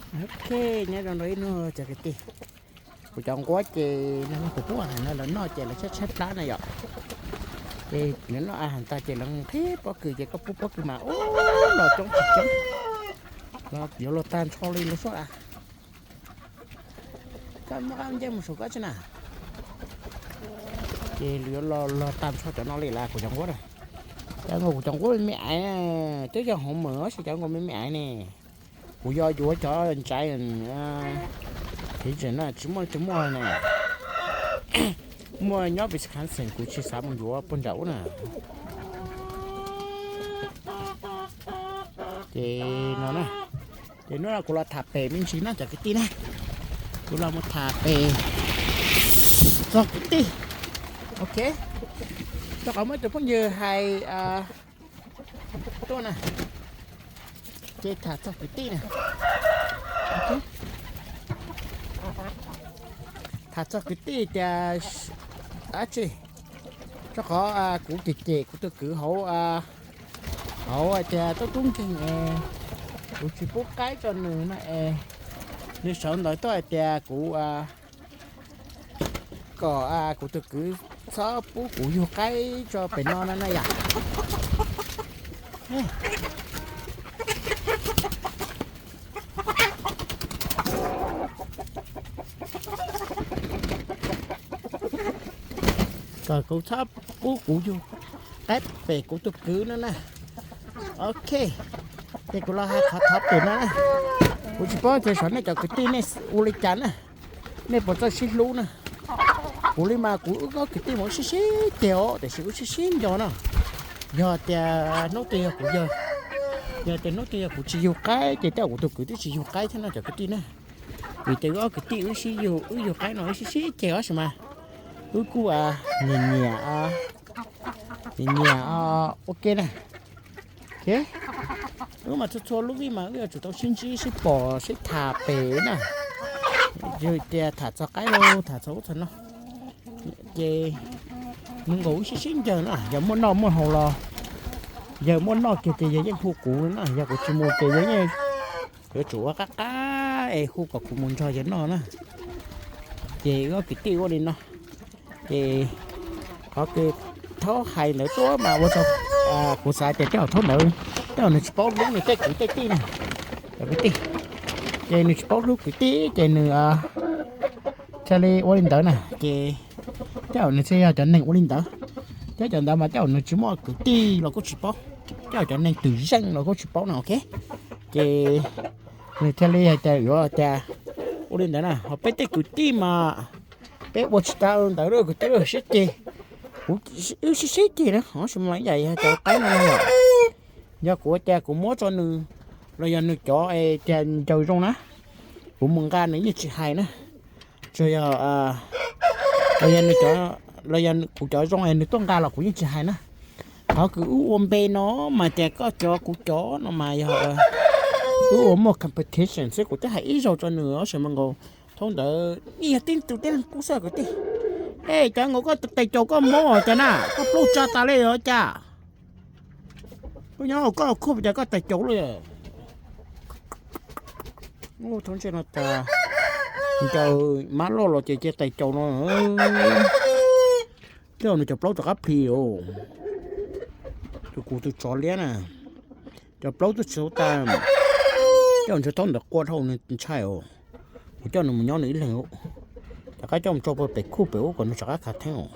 Ok, nyob zoo rau ib hnub cov kwv tij. Kuv cov nquab ces no kuv pub no lawv noj ces lawv tshaib tshaib plab na yom. Ces lawv noj a has tas ces lawv nqhis pob kws ces koj pub pob kws mas ub los coob tsis coob los yuav los tag nrho li lub suab a. Koj muab qab ncej mus saum koj tsi na. Ces yuav los tag nrho cov no li lawm kuv cov nquab na. Cov nkaus kuv cov nquab me me aiv, twb yog hauv mem tab sis cov nkaus me me aiv ne. Kuv yog yuav cov ntsav thiv tseem na tsis muaj tsis muaj na. Muaj nyob Wisconsin kuv tsis xav mus yuav puag nram ub na. Ces no na, ces hnub no kuv los tham pem me ntsis na cov kwv tij na. Kuv los mus tham pem txog kwv tij. Ok, rau qhov muaj ib tug phooj ywg hais tuaj na, ces tham txog kwv tij na. Tham txog kwv tij tias dab tsi, rau qhov kuv cem cem kuv tus kwv hauv, hauv tias tub tub nkeeg es kuv tsis pub qaib rau nws no es nws sawv ntawd tuaj hais tias kuv kom kuv tus kwv txhob pub kuv yug qaib tso pem no no na yom. Kom kuv txhob pub kuv yug qaib pem kuv tus kwv no na. Ok, ces kuv los hais qhov thov pem no na. Kuv tsis paub tias xyov nej cov kwv tij nej ua li cas na, nej puas txawj sib hlub na. Kuv li mas kuv wb ob kwv tij mas wb sib sib ceg os tiam sis wb sib sib nco na. Yog tias hnub twg yog kuv yog, yog tias hnub twg yog kuv tsis yug qaib ces tej zaum kuv tus kwv twb tsis yug qaib thiab no cov kwv tij na. Vim tias wb ob kwv tij wb sib yug, wb yug qaib no wb sib sib ceg tab sis mas wb kuj nyiam nyiam, nyiam nyiam ua ke na. Wb mas txhua txhua lub vij mas wb yuav tsum tau sib ntsib sib pom sib tham pem na. Yog tias tham txog qaib los tham txog ub txog no ces nws nkaus wb sib sib ncaws na, yog muaj noj muaj haus los yawg muaj noj kiag ces yawg yeej hu kuv na, yog kuv tsis mus ces yawg yeej yuav tsum ua qab qab es hu kom kuv mus nrog yawg noj na. Ces wb ob kwv tij ua li no. Ces qhov kws thaub hais ntawd tuaj mas ua rau kuv xav tias tej zaum thaub ntawd tej zaum nws tsis paub hlub nws tej kwv tej tij na, cov kwv tij. Ces nws tsis paub hlub kwv tij ces nws thiaj li ua li ntawd na. Ces tej zaum nws thiaj yog cov neeg ua li ntawd. Thiab cov ntawd mas tej zaum nws tsis muaj kwv tij los kuj tsis paub, tej zaum cov neeg twm zeej los kuj tsis paub no ok. Ces nws thiaj li hais tias yuav tias ua li ntawd na, ho peb tej kwv tij mas peb ua tsis tau ntawd lawm kwv tij, sib ceg. Kuv wb sib sib ceg na, tab sis mas ib yam yog cov qaib no yom. Yog kuv ua cas kuv muab rau nws los yog nws cov es cas ncaws zoo na, kuv mus nqa nws yeej tsis hais na. Tsuas yog los yog nws cov, los yog kuv cov zoo es nws tuaj nqa los kuv yeej tsis hais na. Qhov kws wb ua npe no mas tias koj cov kuv cov no mas yog wb ua muaj competition xwb, kuv twb hais ib zaug rau nws tab sis mas nkaus thaub ntawd yeej yog tib tug tib leeg kub xwb kwv tij. Es cov nkaus koj tais caus koj mob cas na, koj plaub tsa tas li os cas? Koj nyob koj khuj cas koj tais caus li. Thaub ntsej no tas, ncaws mab loj los ces cia tais caus no. Tej zaum nws cov plaub rov qab plis os. Tus kuv tus tsov liab na, cov plaub twb tsis tau tas. Tej zaum ntshe thaub ntawd qua dhau nws ntshai os. Kuv coj nws mus nyob nws ib leeg, rov qab coj mus tso pem khuj pem ub kom nws rov qab khav theeb os.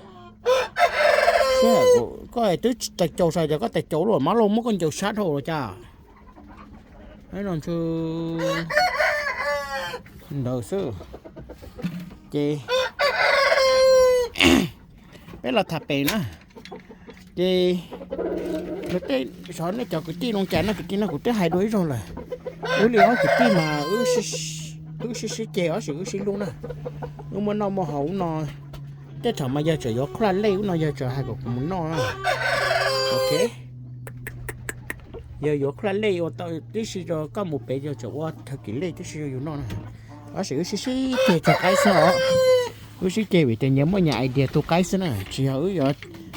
Koj twb tais caus sai, cas koj tais caus lawm, mab loj muab koj ncaws sab dhau los cas? No ntshe ntawd xwb. Ces peb los tham pem na. Ces nws tej xyov nej cov kwv tij zoo cas no, kwv tij no kuv twb hais dua ib zaug lawm. Wb li ob kwv tij mas wb sib sib ceg tab sis wb sib hlub na. Wb muaj noj muaj haus ub no, tej thaum mas yawg tseem yuav khuaj lej ub no yawg tseem hais kom kuv mus noj na. Ok, yawg yuav khuaj lej ua tau tib si rau koj mus pem, yawg tseem ua thawj kim lej tib si rau yus noj na. Tab sis wb sib sib ceg txog qaib xwb os. Wb sib ceg vim tias nyias muaj nyias idea tu qaib xwb na, tsis yog wb yuav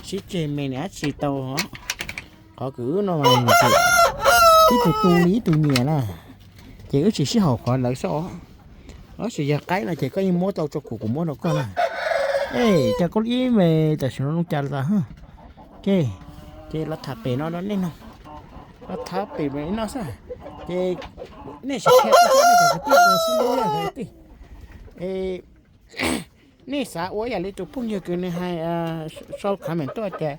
sib ceg me niam dab tsi tau os. Qhov kws wb no mas ib tug tu li ib tug nyiam na. Ces wb tsis sib haum qhov ntawd xwb os. Tab sis yog qaib no ces koj yeej muab tau rau kuv, kuv muab rau koj na. Es cas koj ib me tam sim no zoo cas tas. Ces, ces los tham pem no rau nej no. Los tham pem no xwb. Ces nej sim qhia nej cov kwv tij ua xib lub yog kwv tij. Es nej xav ua yam li tus phooj ywg kws nws hais sau comment tuaj tias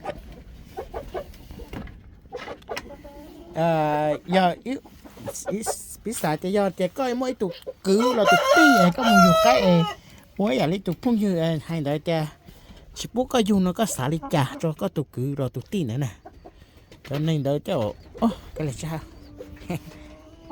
yog piv xam tias yog tias koj muaj ib tug kwv los tus tij es koj mus yug qaib es ua yam li tus phooj ywg hais ntawd tias tsis pub koj yug no, koj xav li cas rau koj tus kwv los tus tij ntawd na? Cov neeg ntawd tej, koj li tsa